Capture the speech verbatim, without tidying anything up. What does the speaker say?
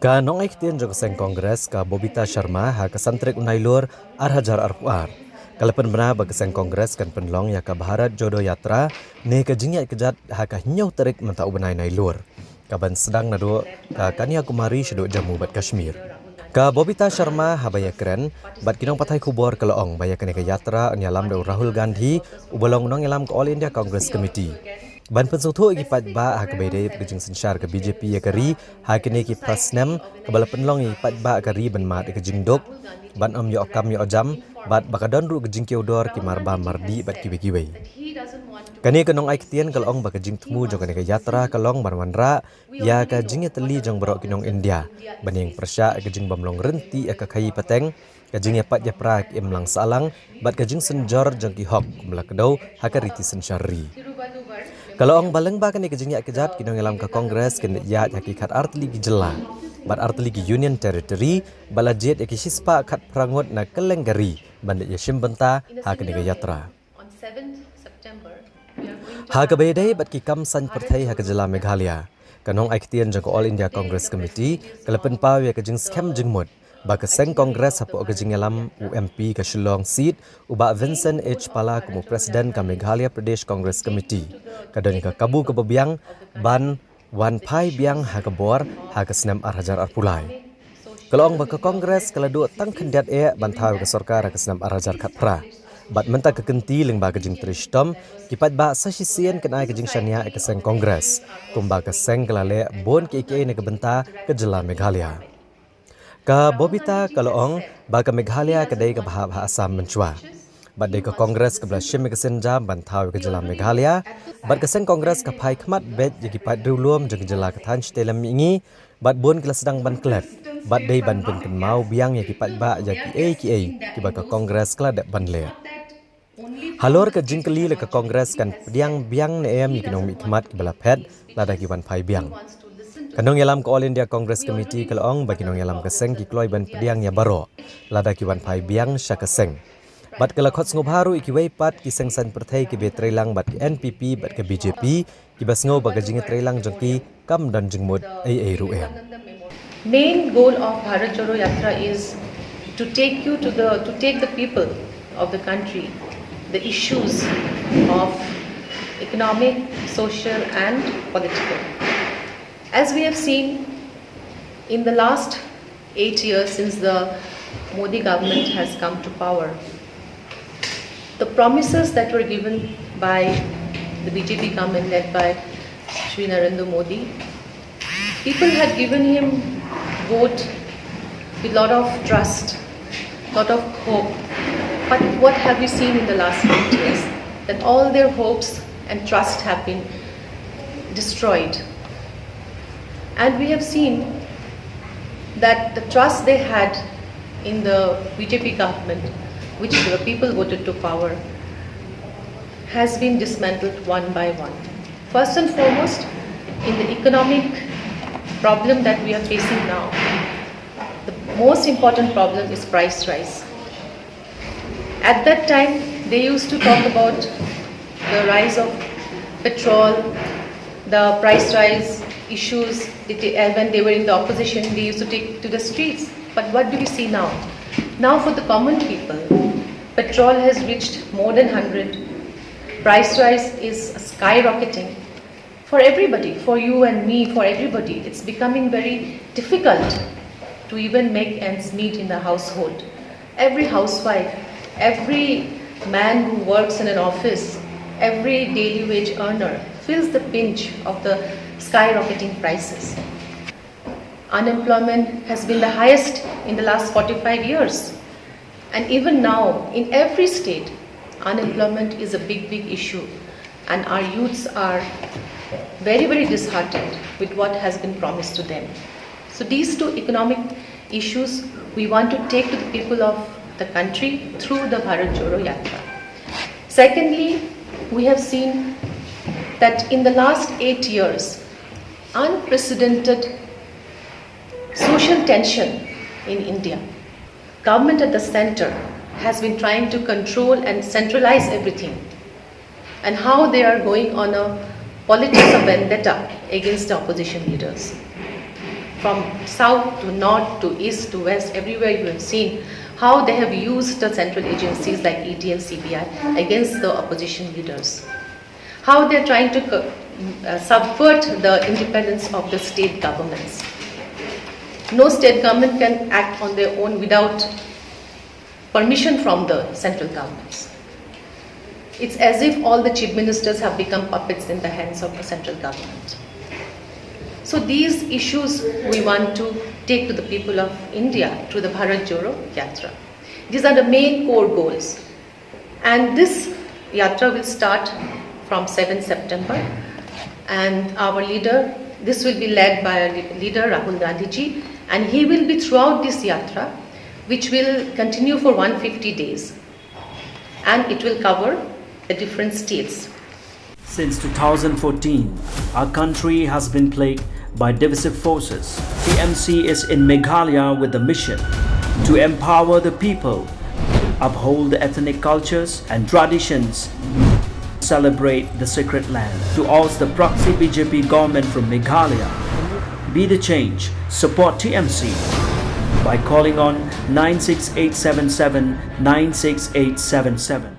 Ka nongai ktien jong ka seng Congress ka Bobita Sharma ha ka san tarik u Nailur ar hajar arphew ar ka la pynbna ba ka seng Congress kan pynlong ïa ka Bharat Jodo Yatra ne ka jingïaid kjat ha ka hynñiew tarik mynta u bnai Nailur, ka ban sdang naduh ka Kanyakumari shaduh Jammu bad Kashmir. Ka Bobita Sharma haba ïakren bad ki nongpathai khubor ka la ong ba ïa kane ka yatra yn ïalam da u Rahul Gandhi uba long nongïalam ka All India Congress Committee, ban pynsngewthuh ïa ki paidbah ha kaba ïadei bad ka jingsynshar ka B J P ïa ka ri ha kine ki phra snem, kaba la pynlong ïa ki paidbah ka ri ban mad ïa ka jingduk, ban ym ïoh kam ïoh jam, bad ba ka don ruh ka jingkiew dor ki marbam mardih bad kiwei kiwei. Kane ka nongai ktien ka la ong ba ka jingthmu jong kane ka yatra ka long ban wanrah ïa ka jingïatylli jong baroh ki nong India ban ïeng pyrshah ïa ka jingbym long ryntih ïa ka khaii pateng, ka jingïapait ïapra ïa ka imlang sahlang bad ka jingsynjor jong ki hok kum la kdew ha ka riti synshar ri. Ka la ong ba lyngba kane ka jingïaid kjat, ki nongïalam ka Congress kin ïaid ha ki khat ar tylli ki jylla bad ar tylli ki Union Territory, ba la jied ïa ki shispah khat phra ngut na kylleng ka ri ban leit ïashim bynta ha kane ka yatra. Ha kaba ïadei bad ki kam saiñ pyrthei ha ka jylla Meghalaya, ka nongai ktien jong ka All India Congress Committee ka la pynpaw ïa ka jingskhem jingmut ba ka seng Congress hapoh ka jingïalam u M P ka Shillong seat, u Bah Vincent H Pala, kum u President ka Meghalaya Pradesh Congress Committee, ka don ïa ka kabu kaba biang ban wan phai biang ha ka bor ha ka snem ar hajar arphew lai. Ka la ong ba ka Congress ka la duh tang khyndiat eh ban thaw ïa ka sorkar ha ka snem ar hajar khatphra. Bad mynta ka kynti lyngba ka jingtrei shitom, ki paidbah sa shisien kin ai ka jingshaniah ïa ka seng Congress, kumba ka seng ka la leh bun kiei kiei na ka bynta ka jylla Meghalaya. Ka Bobita ka la ong ba ka Meghalaya ka dei kaba hap ha Assam mynshuwa. Bad dei ka Congress kaba la shim ïa ka sienjam ban thaw ïa ka jylla Meghalaya. Bad ka seng Congress ka phai khmat beit ïa ki paid riewlum jong ka jylla ka thaiñ shatei lam mihngi. Bad bun ki la sdang ban klet. Bad dei ban pynkynmaw biang ïa ki paidbah ïa kiei kiei kiba ka Congress ka la dep ban leh. Halor ka jingkylli lada ka Congress kan pdiang biang ne em ïa ki nongmihkhmat kiba la phet lada ki wan phai biang, ka nongïalam ka All India Congress Committee ka la ong ba ki nongïalam ka seng ki kloi ban pdiang ïa baroh lada ki wan phai biang sha ka seng. Bad ka la khot sngewbha ruh ïa kiwei pat ki seng saiñ pyrthei kiba ïatreilang bad ka N P P bad ka B J P, kiba sngew ba ka jingïatreilang jong ki kam don jingmut ei ei ruh em. Main goal of Bharat Jodo Yatra is to take you to the, to take the people of the country, the issues of economic, social and political. As we have seen in the last eight years since the Modi government has come to power, the promises that were given by the B J P government led by Shri Narendra Modi, people had given him vote with lot of trust, lot of hope. But what have we seen in the last eight years? That all their hopes and trust have been destroyed. And we have seen that the trust they had in the B J P government, which the people voted to power, has been dismantled one by one. First and foremost, in the economic problem that we are facing now, the most important problem is price rise. At that time, they used to talk about the rise of petrol, the price rise issues. They ta-, and when they were in the opposition, they used to take to the streets. But what do we see now? Now, for the common people, petrol has reached more than hundred. Price rise is skyrocketing. For everybody, for you and me, for everybody, it's becoming very difficult to even make ends meet in the household. Every housewife, every man who works in an office, every daily wage earner feels the pinch of the skyrocketing prices. Unemployment has been the highest in the last forty-five years. And even now, in every state, unemployment is a big, big issue. And our youths are very, very disheartened with what has been promised to them. So these two economic issues we want to take to the people of the country through the Bharat Jodo Yatra. Secondly, we have seen that in the last eight years, unprecedented social tension in India. Government at the center has been trying to control and centralize everything, and how they are going on a politics of vendetta against the opposition leaders. From south to north to east to west, everywhere you have seen how they have used the central agencies like E D and C B I against the opposition leaders. How they are trying to co- uh, subvert the independence of the state governments. No state government can act on their own without permission from the central governments. It's as if all the chief ministers have become puppets in the hands of the central government. So these issues we want to take to the people of India through the Bharat Jodo Yatra. These are the main core goals. And this yatra will start from seventh September. And our leader, this will be led by our le- leader Rahul Gandhi ji, and he will be throughout this yatra, which will continue for one hundred fifty days, and it will cover the different states. Since two thousand fourteen, our country has been plagued by divisive forces. T M C is in Meghalaya with the mission to empower the people, uphold the ethnic cultures and traditions, celebrate the sacred land. To oust the proxy B J P government from Meghalaya, be the change, support T M C by calling on nine six eight seven seven nine six eight seven seven.